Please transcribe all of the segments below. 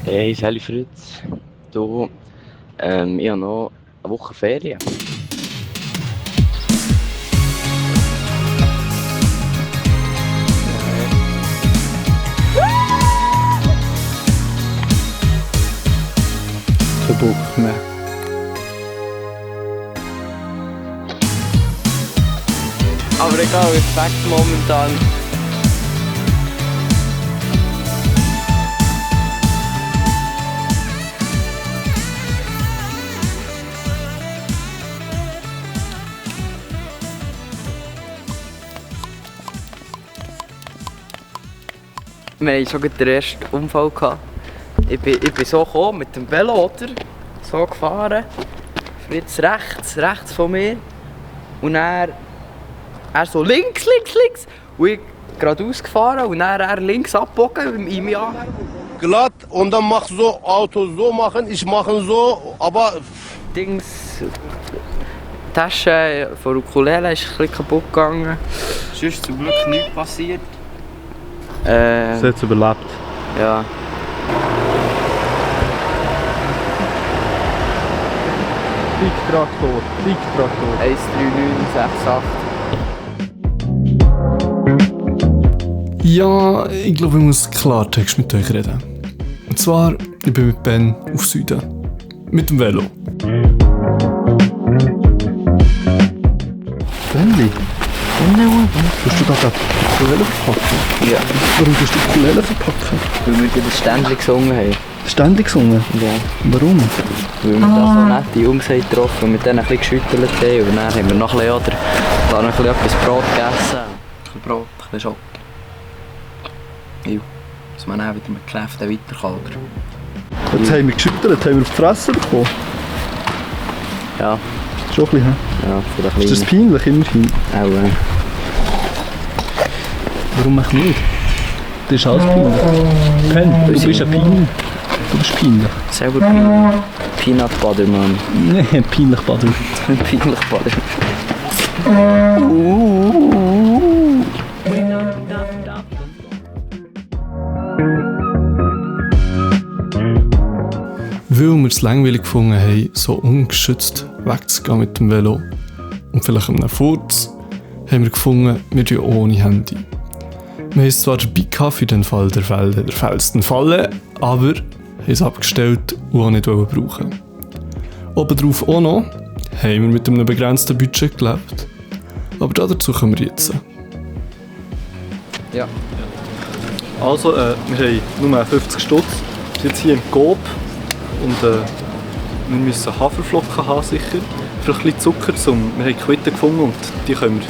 Hey, salut Fritz. Du, ich habe noch eine Woche Ferien. Kein Bock mehr. Aber egal, Respekt momentan. Wir hatten schon den ersten Unfall gehabt. Ich bin so gekommen, mit dem Velo, oder? So gefahren. Fritz rechts von mir. Und dann er so links. Und ich geradeaus gefahren und dann er links abgebogen in mir. Glatt und dann mach so Auto so machen, ich mache so, aber Dings. Die Tasche von Ukulele ist ein bisschen kaputt gegangen. Sonst zum Glück nichts passiert. Sie hat es überlebt. Ja. Big-Traktor. 13968. Ja, ich glaube, ich muss Klartext mit euch reden. Und zwar, ich bin mit Ben auf Süden. Mit dem Velo. Benni? Hast du da gerade Ukulele verpackt? Ja. Warum tust du Ukulele verpackt? Weil wir das Ständchen gesungen haben. Ständig gesungen? Ja. Warum? Weil wir da so nette Jungs haben getroffen und mit denen ein bisschen geschüttelt haben. Und dann haben wir noch ein bisschen, oder, dann noch ein bisschen etwas Brot gegessen. Ein bisschen Brot, ein bisschen Schock. Ja. Dass man dann wieder mit Kräften weiter kann, oder? Jetzt haben wir geschüttelt, haben wir auf die Fresse bekommen. Ja. Schon ein bisschen, hä? Ja, für den Ist das Kleinen. peinlich, immerhin? Auch, Warum mach ich nicht? Das ist alles peinlich. Ben, du bist ein peinlich. Du bist peinlich. selber Peanut Butter, Mann. Nein, peinlich Bader. Peinlich Butter. Weil wir es langweilig gefunden haben, so ungeschützt wegzugehen mit dem Velo und vielleicht einem Furz, haben wir gefunden, wir tun ohne Handy. Wir haben es zwar dabei gehabt für den Fall der Fälle der fällsten Falle, aber haben es abgestellt und auch nicht brauchen. Obendrauf auch noch haben wir mit einem begrenzten Budget gelebt. Aber dazu kommen wir jetzt. Ja. Also, wir haben nur 50 Stutz. Wir sind jetzt hier im Coop und wir müssen Haferflocken haben, sicher. Vielleicht ein bisschen Zucker. Wir haben Quitten gefunden und die können wir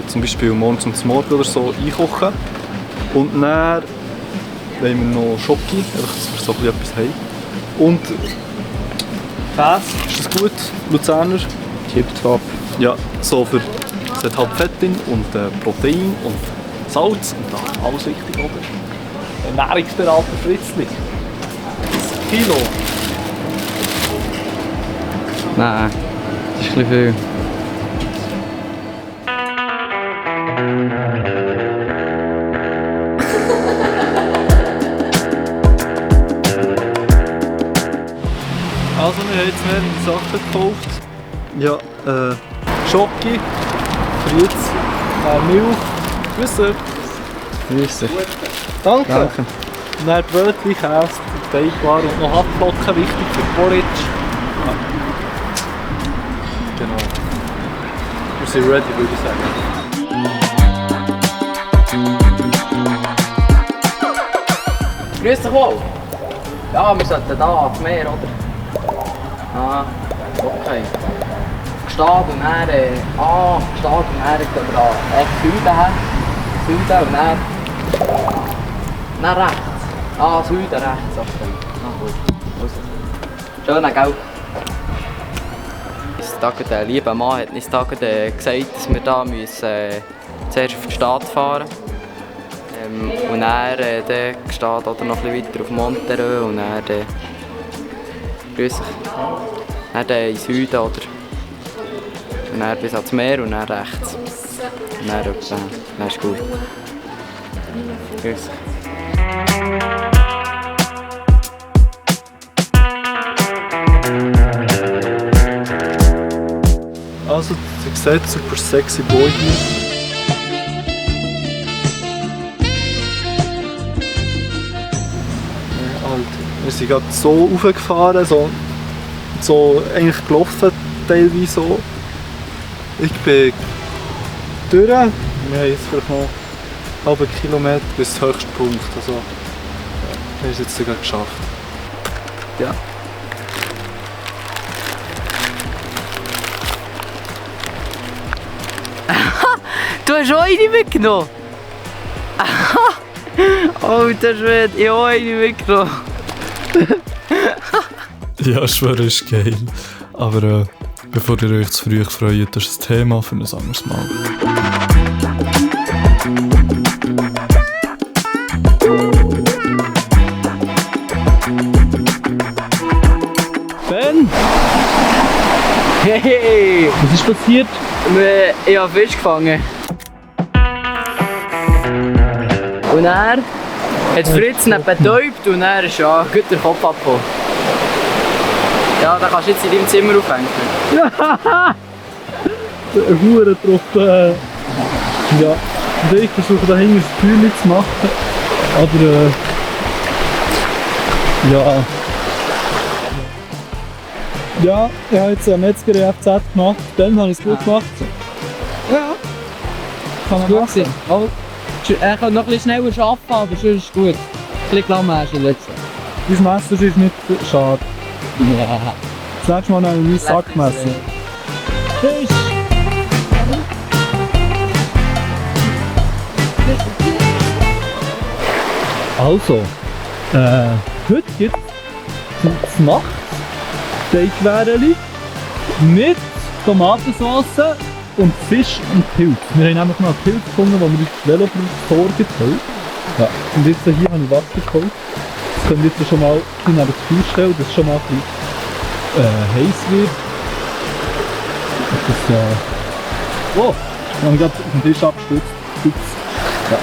zum Beispiel morgens und zum Morgen oder so einkochen. Und dann wollen wir noch Schoki, einfach, dass wir so ein bisschen etwas haben. Und Käse, ist das gut? Luzerner? Tipptopp. Ja, so für, es hat halt Fett drin und Protein und Salz und da alles richtig oben. Ernährungsberater Fritzli. Kilo. Nein, das ist ein bisschen viel. Also wir haben jetzt mehrere Sachen gekauft. Ja, Schoki, Fritz, Milch, Grüße. Grüße. Danke. Danke. Und dann Brötchen, Käse, Teigwaren und noch Hackflocken, wichtig für Porridge. Ja. Genau. Wir sind ready, würde ich sagen. Grüß dich wohl. Ja, wir sollten da ans Meer, oder? Ah, okay. Gestad und dann, Gestad und dann gehen wir da echt Süden her. Süden und dann rechts. Ah, Süden, rechts, okay. Na gut. Also. Schönen, gell? Der liebe Mann hat uns gesagt, dass wir da müssen, zuerst auf die Stadt fahren müssen. Und dann Gestad oder noch ein bisschen weiter auf Monterey und dann grüß dich. Dann in den Süden oder. Und dann bis ans Meer und dann rechts. Und dann etwa. Dann ist gut. Grüß dich. gesagt, super sexy Boy hier. Wir sind gerade so raufgefahren, so eigentlich gelaufen, teilweise so. Ich bin durch. Wir haben jetzt vielleicht noch einen halben Kilometer bis zum höchsten Punkt. Also, wir haben es jetzt sogar geschafft. Ja. Du hast auch eine mitgenommen? Alter Schwede, ich habe auch eine mitgenommen. Ja, schwöre, ist geil. Aber bevor ihr euch zu früh freut, das ist ein Thema für ein anderes Mal. Ben! Hey! Was ist passiert? Ich habe Fisch gefangen. Und er hat Fritz nicht betäubt und er ist ja gut der Kopf abgehauen. Ja, den kannst du jetzt in deinem Zimmer aufhängen. Ein Huren drauf. Ja, und ich versuche da hinten ein Feuer zu machen. Aber ja. Ja, ich habe jetzt eine Metzgerei FZ gemacht. Dann habe ich es gut gemacht. Ja. Kann man machen. Er kann noch ein bisschen schneller arbeiten, aber sonst ist es gut. Ein bisschen Klammhäschen letztes. Dein Messer ist nicht schade. Ja. Das nächste Mal noch ein Sackmesser. Fisch! Also, heute gibt es das Nacht-Steakwäreli mit Tomatensauce und Fisch und Pilz. Wir haben nämlich noch einen Pilz gefunden, den wir uns das Velo versorgt haben. Ja, und jetzt hier habe ich Wasser geholt. Das können wir jetzt schon mal neben das Feuer stellen, dass es schon mal ein bisschen heiß wird. Das oh! Dann habe ich gerade auf den Tisch abgestürzt. Ups. Ja.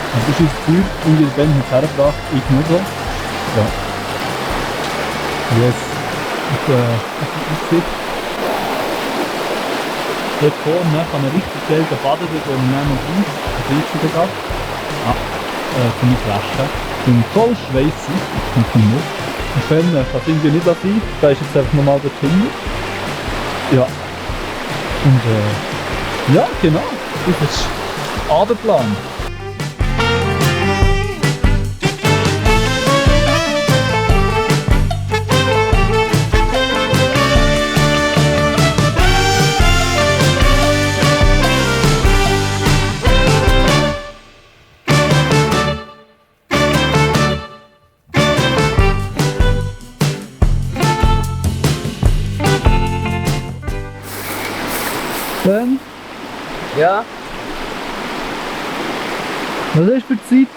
Und das ist das Feuer und ich Ben hat es hergebracht, ich nicht so. Ja. Yes. Und dort vorne kann man richtig geil baden, wo man dann noch raus riechen kann. Ja, für mich waschen. Ich bin voll schweissig. Und Ben kann es irgendwie nicht sein, da ist jetzt einfach nochmal der Finger. Ja. Und ja, genau. Das ist der Abendplan. Ben, Ja? was hast du für Zeit?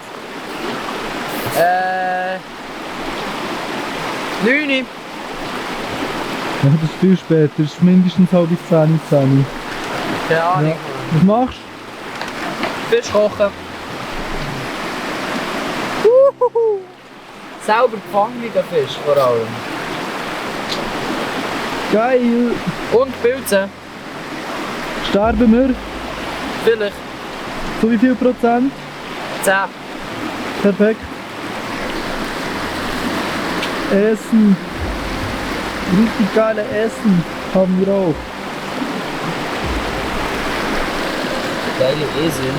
9. Ja, das ist viel später, das ist mindestens halb 10. Keine Ahnung. Ja. Was machst Fisch kochen. Selber gefangener Fisch vor allem. du? Geil! Und Pilze. Sterben wir? Vielleicht. Zu wie viel Prozent? 10. Perfekt. Essen. Richtig geile Essen haben wir auch. Geile Esel.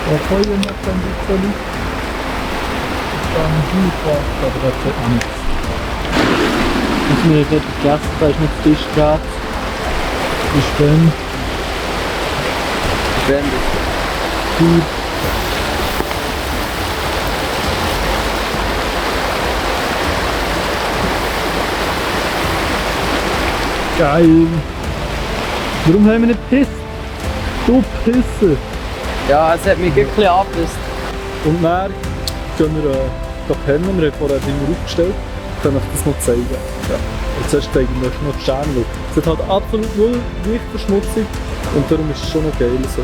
Was Feuer noch dann bisschen liegt. Dann gut was, aber das wird auch nichts. Was wir jetzt etwas gegessen, da ist noch das Tischgrad. Ich bin gut. Geil. Warum haben wir nicht gepisst? Du Pisser. Ja, es hat mich wirklich angepisst. Und dann gehen wir pennen. Wir haben vorher Dinge aufgestellt. Ich kann euch das noch zeigen. Ja. Und zuerst zeige ich euch noch die Sterne. Es hat halt absolut null Lichtverschmutzung und darum ist es schon noch geil. So.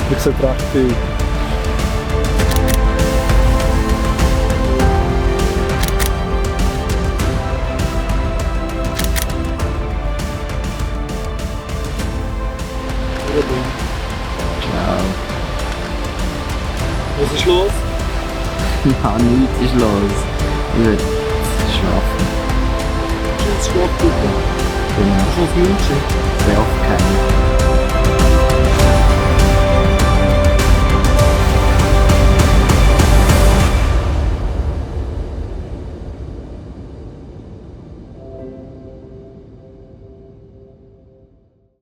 Man sieht recht viel. Ciao. Was ist los? Ja, nichts ist los. Ich will schlafen. Jetzt schlafen. Genau. Was wünschen? Ich bin